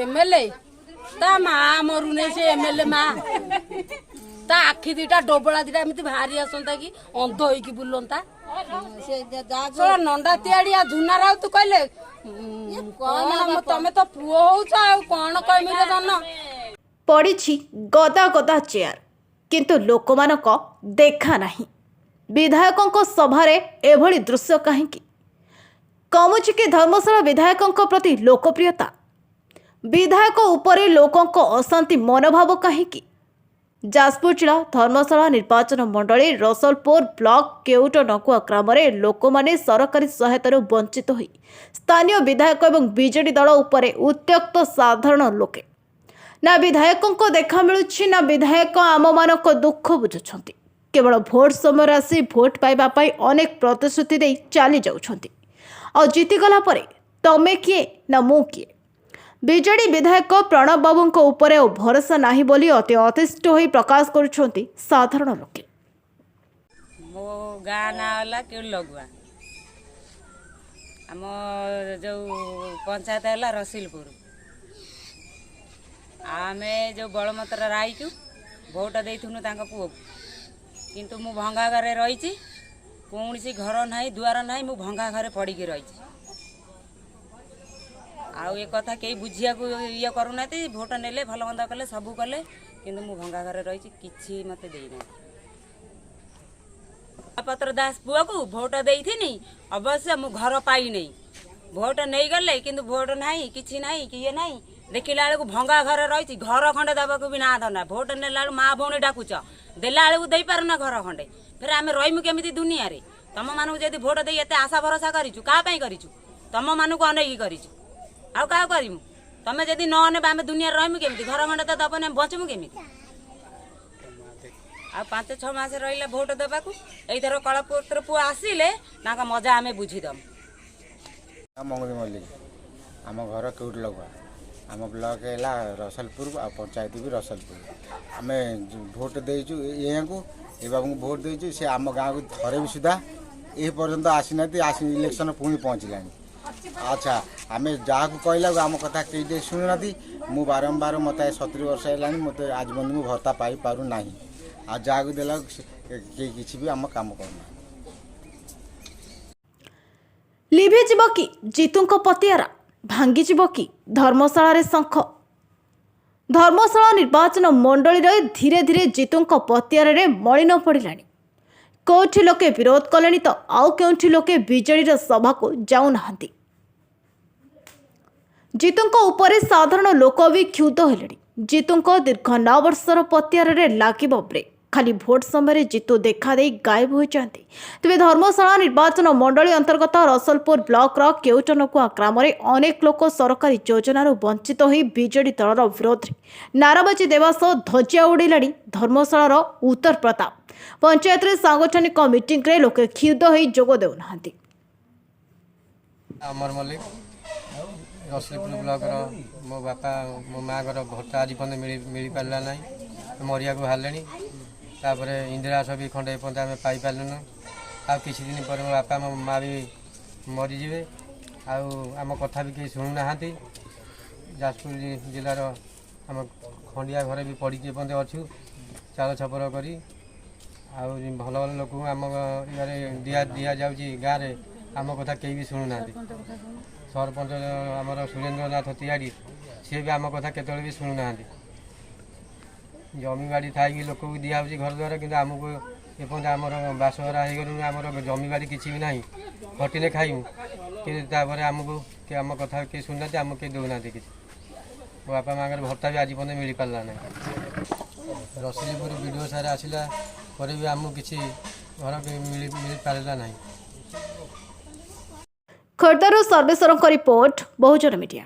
MLA ତା ମା ମରୁନି, ସେ ଏମଏଲଏ ମା ତା ଆଖି ଦିଟା ଡୋବଳା ଦିଟା ଏମିତି ବାହାରି ଆସନ୍ତା କି ଅନ୍ଧ ହେଇକି ବୁଲନ୍ତା। ଶଳା ନଣ୍ଡା ତିଆଡିଆ ଝୁନା ରାଉତ କହିଲେ କଣ ତମେ ତ ପୁଅ ହଉଛ, ଆଉ କଣ କହିମି ରେ ଧନ। ପଡ଼ିଛି ଗଦା ଗଦା ଚେୟାର, କିନ୍ତୁ ଲୋକମାନଙ୍କ ଦେଖା ନାହିଁ। ବିଧାୟକଙ୍କ ସଭାରେ ଏଭଳି ଦୃଶ୍ୟ କାହିଁକି? କମୁଛି କି ଧର୍ମଶାଳା ବିଧାୟକଙ୍କ ପ୍ରତି ଲୋକପ୍ରିୟତା? ବିଧାୟକ ଉପରେ ଲୋକଙ୍କ ଅଶାନ୍ତି ମନୋଭାବ କାହିଁକି? ଯାଜପୁର ଜିଲ୍ଲା ଧର୍ମଶାଳା ନିର୍ବାଚନ ମଣ୍ଡଳୀ ରସଲପୁର ବ୍ଲକ କେଉଟ ନକୁଆ ଗ୍ରାମରେ ଲୋକମାନେ ସରକାରୀ ସହାୟତାରୁ ବଞ୍ଚିତ ହୋଇ ସ୍ଥାନୀୟ ବିଧାୟକ ଏବଂ ବିଜେଡି ଦଳ ଉପରେ ଉତ୍ତ୍ୟକ୍ତ। ସାଧାରଣ ଲୋକେ ନା ବିଧାୟକଙ୍କ ଦେଖା ମିଳୁଛି, ନା ବିଧାୟକ ଆମମାନଙ୍କ ଦୁଃଖ ବୁଝୁଛନ୍ତି। କେବଳ ଭୋଟ ସମୟରେ ଆସି ଭୋଟ ପାଇବା ପାଇଁ ଅନେକ ପ୍ରତିଶ୍ରୁତି ଦେଇ ଚାଲି ଯାଉଛନ୍ତି, ଆଉ ଜିତିଗଲା ପରେ ତମେ କିଏ ନା ମୁଁ କିଏ। ବିଜେଡି ବିଧାୟକ ପ୍ରଣବ ବାବୁଙ୍କ ଉପରେ ଆଉ ଭରସା ନାହିଁ ବୋଲି ଅତି ଅତିଷ୍ଠ ହୋଇ ପ୍ରକାଶ କରୁଛନ୍ତି ସାଧାରଣ ଲୋକେ। ମୋ ଗାଁ ନାଁ ହେଲା କେଉଲଗୁଆ। ଆମ ଯେଉଁ ପଞ୍ଚାୟତ ହେଲା ରସିଲପୁର। ଆମେ ଯେଉଁ ବଳମତ୍ର ରାଇକୁ ଭୋଟ ଦେଇଥିନୁ ତାଙ୍କ ପୁଅକୁ, କିନ୍ତୁ ମୁଁ ଭଙ୍ଗା ଘରେ ରହିଛି। କୌଣସି ଘର ନାହିଁ, ଦୁଆର ନାହିଁ, ମୁଁ ଭଙ୍ଗା ଘରେ ପଡ଼ିକି ରହିଛି। ଆଉ ଏ କଥା କେହି ବୁଝିବାକୁ ଇଏ କରୁନାହାନ୍ତି। ଭୋଟ ନେଲେ, ଭଲ ମନ୍ଦ କଲେ, ସବୁ କଲେ, କିନ୍ତୁ ମୁଁ ଭଙ୍ଗା ଘରେ ରହିଛି, କିଛି ମୋତେ ଦେଇନାହାନ୍ତି। ମହାପାତ୍ର ଦାସ ପୁଅକୁ ଭୋଟ ଦେଇଥିନି, ଅବଶ୍ୟ ମୁଁ ଘର ପାଇନେଇ। ଭୋଟ ନେଇଗଲେ, କିନ୍ତୁ ଭୋଟ ନାହିଁ, କିଛି ନାହିଁ କି ଇଏ ନାହିଁ। ଦେଖିଲା ବେଳକୁ ଭଙ୍ଗା ଘରେ ରହିଛି, ଘର ଖଣ୍ଡେ ଦେବାକୁ ବି ନା ଧନ୍ଦା। ଭୋଟ ନେଲା ବେଳକୁ ମା ଭଉଣୀ ଡାକୁଛ, ଦେଲା ବେଳକୁ ଦେଇପାରୁନା ଘର ଖଣ୍ଡେ। ଫେରେ ଆମେ ରହିମୁ କେମିତି ଦୁନିଆରେ? ତମମାନଙ୍କୁ ଯଦି ଭୋଟ ଦେଇ ଏତେ ଆଶା ଭରସା କରିଛୁ, କାହା ପାଇଁ କରିଛୁ? ତମମାନଙ୍କୁ ଅନେଇକି କରିଛୁ, ଆଉ କାହାକୁ କରିମୁ? ତମେ ଯଦି ନ ଅନେବ, ଆମେ ଦୁନିଆରେ ରହିମୁ କେମିତି? ଘର ଖଣ୍ଡେ ତ ଦବନି, ଆମେ ବଞ୍ଚିମୁ କେମିତି? ଆଉ 5-6 ମାସ ରହିଲା ଭୋଟ ଦେବାକୁ। ଏଇଥର କଳପତ୍ର ପୁଅ ଆସିଲେ ତାଙ୍କ ମଜା ଆମେ ବୁଝିଦବୁ। ମଙ୍ଗୁଳି ମଲ୍ଲିକ। ଆମ ଘର କେଉଟଲଗୁଆ। ଆମ ବ୍ଲକ ହେଲା ରସଲପୁର ଆଉ ପଞ୍ଚାୟତ ବି ରସଲପୁର। ଆମେ ଭୋଟ ଦେଇଛୁ ଏହାଙ୍କୁ, ଏ ବାବୁଙ୍କୁ ଭୋଟ ଦେଇଛୁ। ସେ ଆମ ଗାଁକୁ ଥରେ ବି ସୁଦ୍ଧା ଏ ପର୍ଯ୍ୟନ୍ତ ଆସିନାହାନ୍ତି। ଆସି ଇଲେକ୍ସନ ପୁଣି ପହଞ୍ଚିଲାଣି। ଆଚ୍ଛା, ଆମେ ଯାହାକୁ କହିଲାକୁ ଆମ କଥା କେହି ଟିକେ ଶୁଣୁନାହାନ୍ତି। ମୁଁ ବାରମ୍ବାର, ମୋତେ 70 ବର୍ଷ ହେଲାଣି, ମୋତେ ଆଜି ପର୍ଯ୍ୟନ୍ତ ମୁଁ ଭତ୍ତା ପାଇପାରୁନାହିଁ। ଆଉ ଯାହାକୁ ଦେଲାକୁ କେହି କିଛି ବି ଆମ କାମ କରୁନାହାନ୍ତି। ଲିଭିଯିବ କି ଜିତୁଙ୍କ ପତିଆରା? ଭାଙ୍ଗିଯିବ କି ଧର୍ମଶାଳାରେ ଶଙ୍ଖ? ଧର୍ମଶାଳା ନିର୍ବାଚନ ମଣ୍ଡଳୀରେ ଧୀରେ ଧୀରେ ଜିତୁଙ୍କ ପତିଆରାରେ ମଳିନ ପଡ଼ିଲାଣି। କେଉଁଠି ଲୋକେ ବିରୋଧ କଲେଣି ତ ଆଉ କେଉଁଠି ଲୋକେ ବିଜେଡିର ସଭାକୁ ଯାଉନାହାନ୍ତି। ଜିତୁଙ୍କ ଉପରେ ସାଧାରଣ ଲୋକ ବି କ୍ଷୁବ୍ଧ ହେଲେଣି। ଜିତୁଙ୍କ ଦୀର୍ଘ 9 ବର୍ଷର ପତିଆରାରେ ଲାଗିବ ବ୍ରେକ୍। ଖାଲି ଭୋଟ ସମୟରେ ଜିତୁ ଦେଖାଦେଇ ଗାୟବ ହୋଇଯାନ୍ତି। ତେବେ ଧର୍ମଶାଳା ନିର୍ବାଚନ ମଣ୍ଡଳୀ ଅନ୍ତର୍ଗତ ରସଲପୁର ବ୍ଲକର କେଉଟନକୁଆ ଗ୍ରାମରେ ଅନେକ ଲୋକ ସରକାରୀ ଯୋଜନାରୁ ବଞ୍ଚିତ ହୋଇ ବିଜେଡି ଦଳର ବିରୋଧରେ ନାରାବାଜି ଦେବା ସହ ଧଜିଆ ଉଡ଼ିଲାଣି। ଧର୍ମଶାଳାର ଉତ୍ତର ପ୍ରତାପ ପଞ୍ଚାୟତରେ ସାଙ୍ଗଠନିକ ମିଟିଂରେ ଲୋକେ କ୍ଷୁବ୍ଧ ହୋଇ ଯୋଗ ଦେଉନାହାନ୍ତି। ଅମର ମଲ୍ଲିକ, ରସଲପୁର ବ୍ଲକର। ମୋ ବାପା ମୋ ମାଆଙ୍କର ଭତ୍ତା ଆଜି ପର୍ଯ୍ୟନ୍ତ ମିଳିପାରିଲା ନାହିଁ, ମରିବାକୁ ବାହାରିଲେଣି। ତାପରେ ଇନ୍ଦିରା ଆବାସ ବି ଖଣ୍ଡେ ଏପର୍ଯ୍ୟନ୍ତ ଆମେ ପାଇପାରିଲୁନୁ। ଆଉ କିଛି ଦିନ ପରେ ମୋ ବାପା ମୋ ମା ବି ମରିଯିବେ। ଆଉ ଆମ କଥା ବି କେହି ଶୁଣୁନାହାନ୍ତି। ଯାଜପୁର ଜିଲ୍ଲାର ଆମ ଖଣ୍ଡିଆ ଘରେ ବି ପଡ଼ିକି ଏପର୍ଯ୍ୟନ୍ତ ଅଛୁ ଚାଳ ଛପର କରି। ଆଉ ଭଲ ଭଲ ଲୋକଙ୍କୁ ଆମ ଇଆରେ ଦିଆଯାଉଛି ଗାଁରେ, ଆମ କଥା କେହି ବି ଶୁଣୁନାହାନ୍ତି। ସରପଞ୍ଚ ଆମର ସୁରେନ୍ଦ୍ରନାଥ ତିଆଡ଼ି, ସିଏ ବି ଆମ କଥା କେତେବେଳେ ବି ଶୁଣୁନାହାନ୍ତି। ଜମିବାଡ଼ି ଥାଇକି ଲୋକକୁ ଦିଆହେଉଛି ଘର ଦ୍ୱାର, କିନ୍ତୁ ଆମକୁ ଏପର୍ଯ୍ୟନ୍ତ ଆମର ବାସହରା ହେଇଗଲୁଣି। ଆମର ଜମିବାଡ଼ି କିଛି ବି ନାହିଁ, ଖଟିଲେ ଖାଇବୁ। କିନ୍ତୁ ତାପରେ ଆମକୁ କି ଆମ କଥା କେହି ଶୁଣୁନାହାନ୍ତି, ଆମକୁ କେହି ଦେଉନାହାନ୍ତି କିଛି। ମୋ ବାପା ମାଆଙ୍କର ଭତ୍ତା ବି ଆଜି ପର୍ଯ୍ୟନ୍ତ ମିଳିପାରିଲା ନାହିଁ। ରସିଲିପୁର ବିଡ଼ିଓ ସାର୍ ଆସିଲା ପରେ ବି ଆମକୁ କିଛି ଘର ବି ମିଳିପାରିଲା ନାହିଁ। ଖୋର୍ଦ୍ଧାରୁ ସର୍ବେଶ୍ୱରଙ୍କ ରିପୋର୍ଟ, ବହୁଜନ ମିଡିଆ।